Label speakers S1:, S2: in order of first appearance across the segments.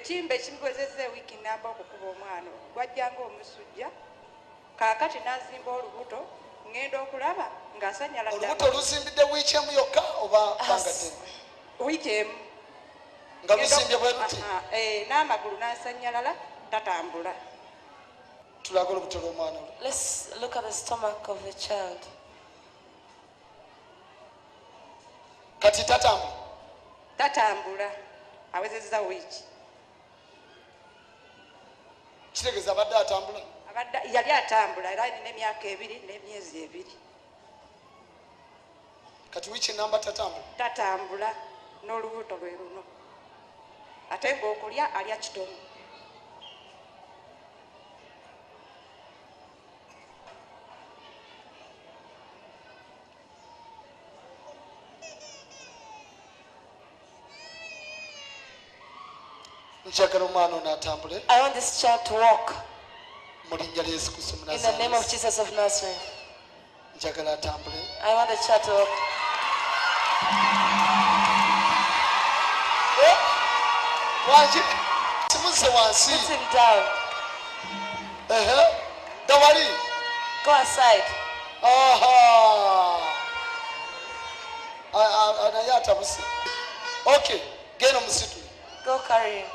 S1: Ekimbe kimuwezezza ewiiki nnamba okukuba omwana gwajjanga omusujja kaakati n'azimba olubuto ŋŋenda okulaba ng'asannyala.
S2: Olubuto luzimbidde wiiki emu yokka oba bbanga ddene?
S1: Wiiki emu.
S2: Nga luzimbye bwe luti?
S1: Eh, n'amagulu n'asannyalala tatambula.
S2: Tulaga olubuto lw'omwana olwo.
S3: Let's look at the stomach of the child.
S2: Kati tatambula?
S1: Tatambula, awezezza wiiki.
S2: Kitegeeza abadde atambula?
S1: Abadde yali atambula era alina emyaka 2 n'emyezi 2.
S2: Kati wiiki namba tatambula?
S1: Tatambula n'olubuto lwe luno, ate ng'okulya alya kitono.
S2: Njagala omwana ono atambule.
S3: I want this child to walk.
S2: Mu linnya lya Yesu Kristo
S3: In the name of Jesus of Nazareth.
S2: Njagala atambule.
S3: I want the child to walk.
S2: Eh? Wangi simuzze wansi.
S3: Put him down.
S2: Ehe. Dawali.
S3: Go aside.
S2: Aha. Naye atabuse. Okay, genda omusitule.
S3: Go carry him.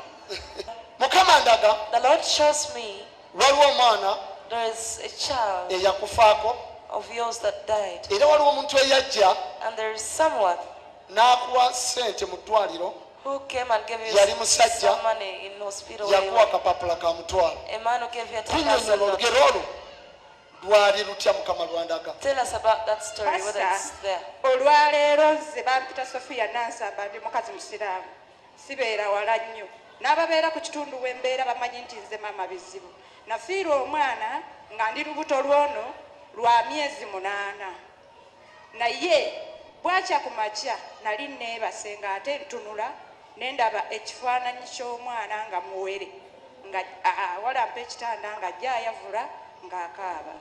S2: Mukama ndaga.
S3: The Lord shows me.
S2: Waliwo omwana.
S3: There is a child.
S2: Eyakufaako.
S3: Of yours that died.
S2: Era waliwo omuntu eyajja.
S3: And there is someone.
S2: N'akuwa ssente mu ddwaliro.
S3: Who came and gave you
S2: Yali musajja.
S3: some money in hospital.
S2: Yakuwa akapapula ka mutwalo.
S3: A man who gave you a 10,000
S2: Tunnyonnyola
S3: note.
S2: olugero olwo lwali lutya Mukama lwandaga.
S3: Tell us about that story, whether it's there.
S1: Olwaleero nze bampita Sophia Nansamba, ndi mukazi musiraamu, sibeera wala nnyo n'ababeera ku kitundu we mbeera bamanyi nti nze maama bizibu. Nafiirwa omwana nga ndi lubuto lwono lwa myezi 8, naye bwakya ku makya nali neebase ng'ate ntunula ne ndaba ekifaananyi ky'omwana nga muwere nga awalampa ekitanda ng'ajja ayavula ng'akaaba.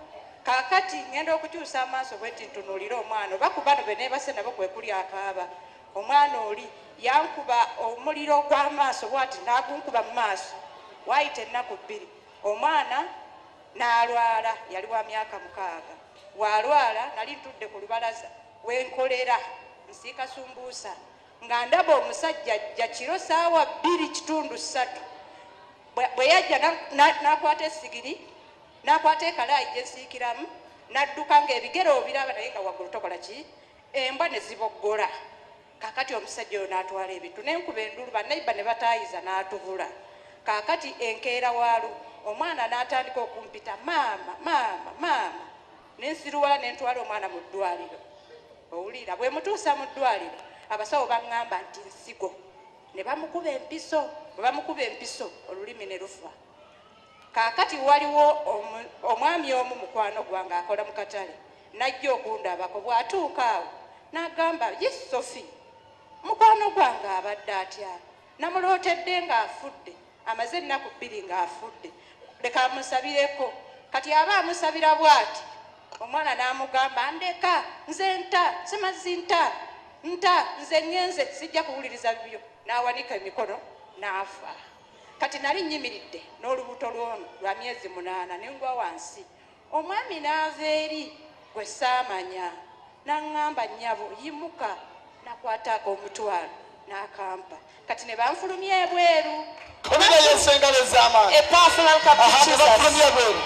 S1: Kaakati ngenda okukyusa amaaso bwe nti ntunuulire omwana oba ku bano be neebase nabo kwe kuli akaaba. Omwana oli yankuba omuliro gw'amaaso bw'ati n'agunkuba mu maaso. Waayita ennaku 2 omwana n'alwala, yali wa myaka 6. Bw'alwala nali ntudde ku lubalaza we nkolera nsiika sumbuusa nga ndaba omusajja ajja kiro ssaawa 2:45. Bwe yajja n'akwata essigiri, n'akwata ekalaayi gye nsiikiramu, n'adduka ng'ebigere obiraba naye nga waggulu tokola ki? Embwa ne ziboggola. Kaakati omusajja oyo n'atwala ebintu ne nkuba enduulu, bannayibba ne bataayiza n'atubula. Kaakati enkeera waalu omwana n'atandika okumpita maama, maama, maama. Ne nsiruwala ne ntwala omwana mu ddwaliro. Owulira, bwe mutuusa mu ddwaliro abasawo baŋŋamba nti nsigo. Ne bamukuba empiso, bwe bamukuba empiso olulimi ne lufa. Kaakati waliwo omwami omu mukwano gwange akola mu katale n'ajja okundabako. Bw'atuuka awo n'agamba, ye Sophie, mukwano gwange abadde atya? Namulootedde ng'afudde, amaze ennaku 2 ng'afudde, leka amusabireko. Kati aba amusabira bw'ati, omwana n'amugamba, ndeka nze nta, simazi nta, nta nze ŋŋenze sijja kuwuliriza byo. N'awanika emikono n'afa. Kati nali nnyimiridde n'olubuto lw'ono lwa myezi 8 ne ngwa wansi. Omwami n'ava eri gwe saamanya n'aŋŋamba, nnyabo yimuka. Nakwataako omutwalo n'akampa. Kati ne banfulumya ebweru.
S2: Kubira Yesu engalo ez'amaanyi.
S3: A powerful hand clap to
S2: Aha, ne
S3: Jesus.
S2: banfulumya ebweru.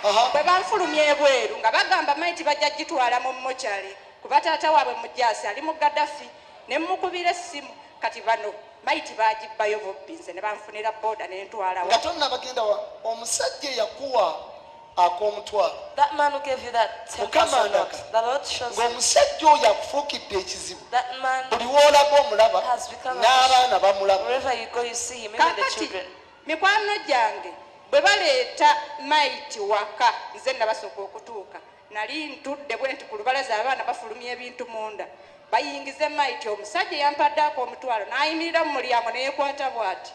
S2: Aha.
S1: Bwe banfulumya ebweru nga bagamba maiti bajja gitwala mu mochari kuba taata waabwe Mujaasi ali mu Gaddafi. Ne mmukubira essimu. Kati bano maiti baagibbayo bubbi, nze ne banfunira boda ne ntwala wa.
S2: Nga tonnabagenda wa, omusajja eyakuwa ak'omutwalo.
S3: That man who gave you that ten
S2: Mukama
S3: thousand
S2: ndaga.
S3: note, the Lord shows you.
S2: Ng'omusajja oyo akufuukidde ekizibu.
S3: That man
S2: Buli w'olaga omulaba,
S3: has become a
S2: n'abaana bamulaba.
S3: Wherever you go, you see him, even the
S1: Kaakati,
S3: children.
S1: mikwano gyange bwe baleeta maiti waka, nze nabasooka okutuuka. Nali ntudde bwe nti ku lubalaza, abaana bafulumya ebintu munda. Bayingize maiti, omusajja yampadde ak'omutwalo n'ayimirira mu mulyango ne yeekwata bw'ati.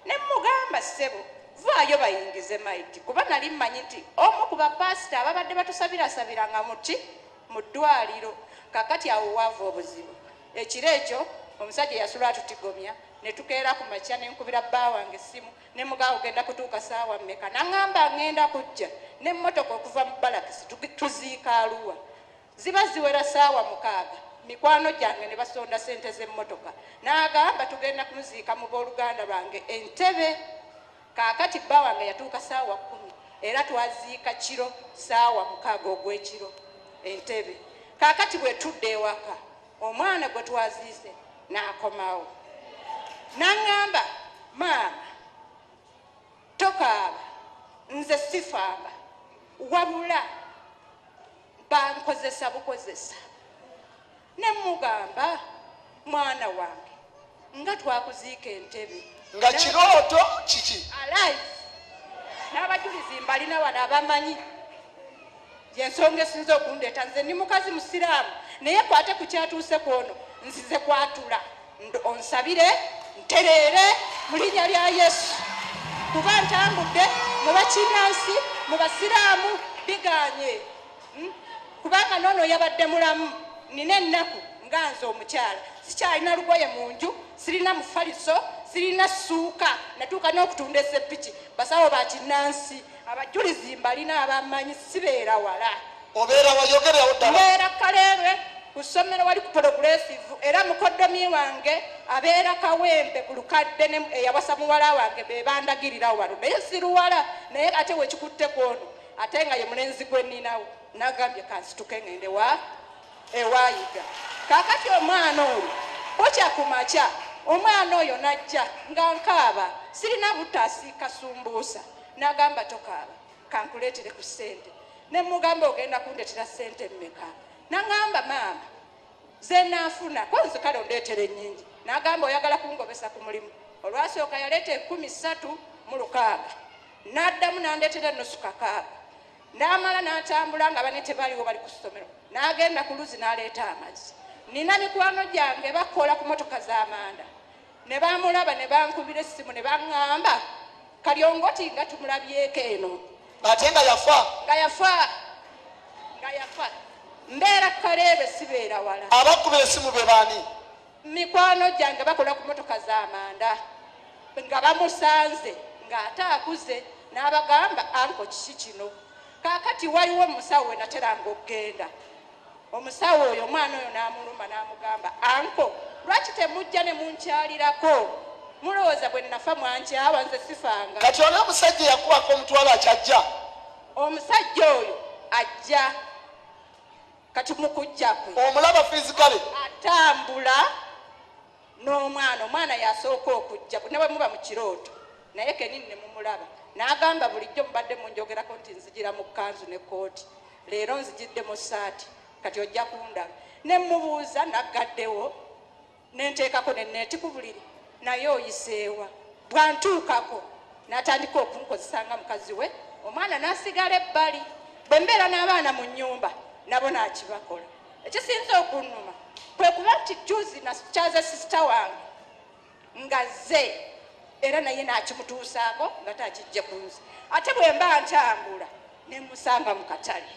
S1: Ne mmugamba, ssebo, vaayo bayingize maiti, kuba nali mmanyi nti omu ku bapaasita ababadde batusabirasabiranga muti mu ddwaliro. Kaakati awo waava obuzibu. Ekiro ekyo omusajja yasula atutigomya, Ne tukeera ku makya, ne nkubira bba wange essimu, ne mugamba ogenda kutuuka saawa mmeka? Naŋŋamba ŋŋenda kujja n'emmotoka okuva mu balakisi tuziika Aluwa. Ziba ziwera saawa 6, mikwano gyange ne basonda sente z'emmotoka. N'agamba tugenda kumuziika mu booluganda lwange Entebe. Kaakati bba wange yatuuka saawa 10, era twaziika kiro saawa 6 ogw'ekiro Entebe. Kaakati bwe tudda ewaka, omwana gwe twaziise n'akomawo n'aŋŋamba, maama tokaaba, nze sifanga, wabula bankozesa bukozesa. Ne mugamba, mwana wange, nga twakuziika Entebe.
S2: Nga kirooto kiki?
S1: Alive. N'abajulizi mbalina wano abamanyi. Yensonga esinza okundeeta, nze ndi mukazi musiraamu, naye kwate ku kyatuuse kwono, nzize kwatula. Onsabire ntereere mu linnya lya Yesu, kuba ntambudde mu bakinnansi, mu basiraamu, biganye. Kubanga noono yabadde mulamu. Nina ennaku nga nze omukyala sikyalina lugoye mu nju, sirina mufaliso, sirina ssuuka, natuuka n'okutunda esepiki. Basawo ba kinnansi, abajulizi mbalina abamanyi, sibeera wala.
S2: Obeera wayogerewo ddala.
S1: Mbeera Kaleerwe ku ssomero wali ku Progressive, era mukoddomi wange abeera Kawempe ku lukadde eyawasa muwala wange, be bandagirira wano, naye si luwala. Naye ate wekikutte kwono, ate nga ye mulenzi gwe nninawo, nagambye kansituke ngende wa ewayiga. Kaakati omwana oyo bukya ku makya, omwana oyo najja nga nkaaba, sirina butaasiika sumbuusa. N'agamba tokaaba, kankuleetere ku ssente. Ne mugamba ogenda kundeetera ssente mmeka? N'aŋŋamba maama ze naafuna ko nze kale ondeetera ennyingi. N'agamba oyagala kungobesa ku mulimu. Olwasooka yaleeta 36,000, n'addamu n'andeetera ennusu 6, n'amala n'atambula nga bane tebaliwo, bali ku ssomero, n'agenda ku luzzi n'aleeta amazzi. Nina mikwano gyange bakola ku motoka z'amanda, ne bamulaba ne bankubira essimu ne baŋŋamba Kalyongoti nga tumulabyeko eno.
S2: Ate nga yafa.
S1: Nga yafa, nga yafa. Mbeera Kaleebe, sibeera wala.
S2: Abakubira essimu be baani?
S1: Mikwano gyange bakola ku motoka z'amanda, nga bamusanze ng'ate akuze, n'abagamba anko kiki kino? Kaakati waliwo omusawo we nateranga okugenda. Omusawo oyo omwana oyo n'amuluma n'amugamba, anko lwaki temujja ne munkyalirako? Mulowooza bwe nafa mwankyawa? Nze sifanga.
S2: Kati oli omusajja yakubako omutwalo akyajja?
S1: Omusajja oyo ajja. Kati mu kujja kwe
S2: omulaba physically?
S1: Atambula n'omwana. Omwana yasooka okujja, ne bwe muba mu kirooto naye kennyini ne mumulaba. N'agamba bulijjo mubadde munjogerako nti nzigira mu kkanzu ne kkooti, leero nzijidde mu ssaati, kati ojja kundaba. Ne mubuuza naggaddewo ne nteekako ne neeti ku buliri, naye oyiseewa? Bwantuukako n'atandika okunkozesa nga mukazi we, omwana n'asigala ebbali. Bwe mbeera n'abaana mu nnyumba nabo n'akibakola. Ekisinza okunnuma kwe kuba nti juzi nakyaza sisita wange nga zze, era naye n'akimutuusaako nga takijje ku nze. Ate bwe mba ntambula ne musanga mu katale,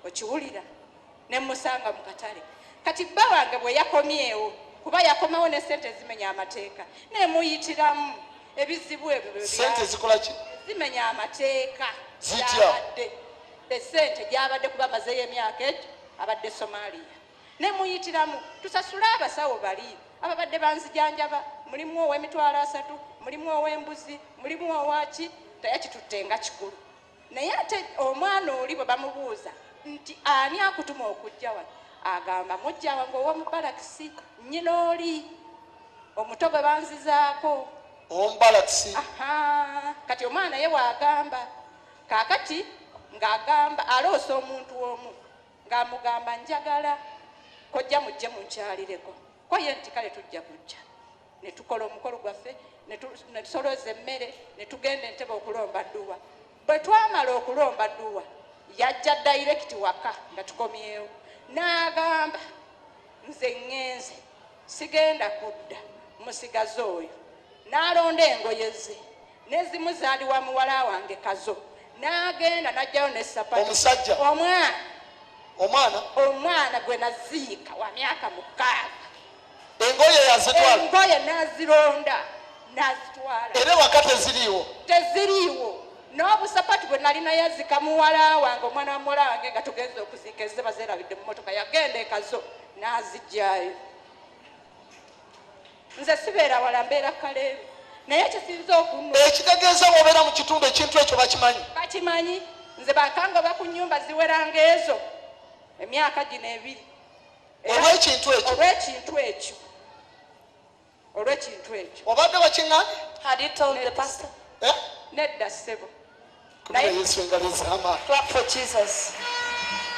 S1: okiwulira, ne musanga mu katale. Kati bba wange bwe yakomyewo, kuba yakomawo ne ssente ezimenya amateeka, nemuyitiramu ebizibu ebyo bwe
S2: Ssente zikola ki?
S1: Zimenya amateeka.
S2: Zitya?
S1: Gyabadde esente gyabadde, kuba amazeeyo emyaka egyo abadde Somalia, nemuyitiramu tusasule abasawo bali ababadde banzijanjaba. Mulimu ow'emitwalo 30, mulimu ow'embuzi, mulimu owaki, tayakitutte nga kikulu. Naye ate omwana oli bwe bamubuuza nti ani akutuma okujja wano, agamba mujja wange ow'omubalakisi, nnyina oli omuto gwe banzizaako.
S2: Ow'omubalakisi.
S1: Aha, kati omwana ye waagamba kaakati ng'agamba aloosa omuntu omu ng'amugamba njagala kojja mujje munkyalireko. Ko ye nti kale tujja kujja. Ne tukola omukolo gwaffe, ne tusoloza emmere, ne tugenda Entebe okulomba dduwa. Bwe twamala okulomba dduwa, yajja direct waka nga tukomyewo, n'agamba nze ŋŋenze, sigenda kudda, musigaze oyo. N'alonda engoye ze, n'ezimu zaali wa muwala wange Kazo, n'agenda n'ajjayo ne sapatu.
S2: Omusajja?
S1: Omwana.
S2: Omwana?
S1: Omwana gwe naziika wa myaka 6.
S2: Engoye yazitwala.
S1: Engoye n'azironda n'azitwala.
S2: Era ewaka teziriiwo.
S1: Teziriiwo. N'obusapatu bwe nali nayazika muwala wange, omwana wa muwala wange, nga tugenze okuziika, ezze bazeerabidde mu motoka, yagenda ekazo n'azijjayo. Nze sibeera wala, mbeera Kaleerwe, naye kisinza okunnu
S2: Ekitegeeza bw'obeera mu kitundu ekintu ekyo bakimanyi.
S1: Bakimanyi. Nze bakangoba ku nnyumba ziweranga ezo emyaka gino 2.
S2: Olw'ekintu ekyo.
S1: Olw'ekintu ekyo, olw'ekintu ekyo.
S2: Obadde wakiŋŋambye?
S3: Had you told the pastor?
S2: Eh?
S1: Nedda, ssebo.
S2: Kubira
S1: Naye-
S2: Yesu engalo ez'amaanyi.
S3: Clap for Jesus.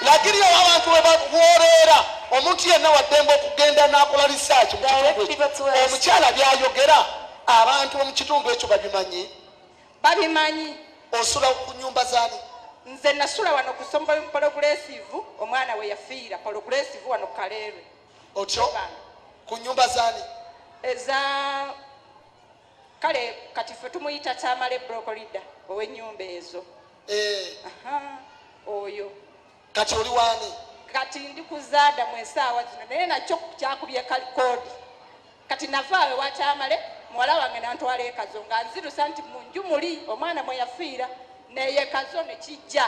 S2: Lagirirawo abantu we bwobeera, omuntu yenna waddembe okugenda n'akola research mu kitundu
S3: Direct people to
S2: ekyo.
S3: us.
S2: Omukyala byayogera, abantu mu kitundu ekyo babimanyi?
S1: Babimanyi.
S2: Osula ku nyumba zaani?
S1: Nze nasula wano ku sombo Progressive, omwana we yafiira Progressive wano ku Kaleerwe.
S2: Otyo, ku nyumba zaani?
S1: Eza kale kati ffe tumuyita Tamale Brokolida, ow'ennyumba ezo.
S2: Eh,
S1: Aha, oyo.
S2: Kati oli waani?
S1: Kati ndi kuzaada mu esaawa zino, naye nakyo kyakubye koodi. Kati navaawe wakyamale muwala wange nantwala ekazo nga nzirusa nti mu nju muli omwana mwe yafiira, neyekazo nekijja,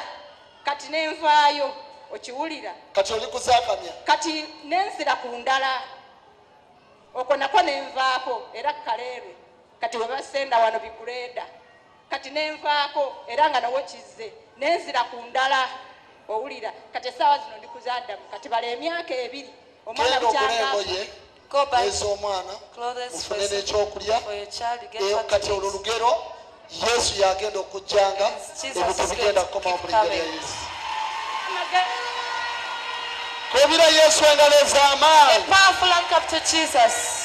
S1: kati nenvaayo, okiwulira?
S2: Kati oli kuzakamya?
S1: Kati nenzira ku ndala, okwo nakwo nenvaako era Kaleerwe. Kati webasenda wano biguleeda, kati nenvaako era nga nawo kizze, nenzira ku ndala, owulira? Kati esaawa zino ndi kuzaadamu, kati bala emyaka 2 omwana
S2: Genda ogule
S1: bukyanga.
S2: engoye
S3: Go buy
S2: ez'omwana,
S3: clothes for
S2: mufune
S3: your,
S2: n'ekyokulya.
S3: for your child. You get
S2: Eh,
S3: what
S2: kati
S3: to
S2: olwo
S3: eat.
S2: lugero, Yesu yagenda okujjanga,
S3: Jesus
S2: ebyo
S3: is
S2: tebigenda
S3: going to
S2: kukomawo
S3: keep
S2: mu linnya lya
S3: coming.
S2: Yesu. Kubira Yesu engalo
S3: A
S2: ez'amaanyi.
S3: powerful hand clap to Jesus.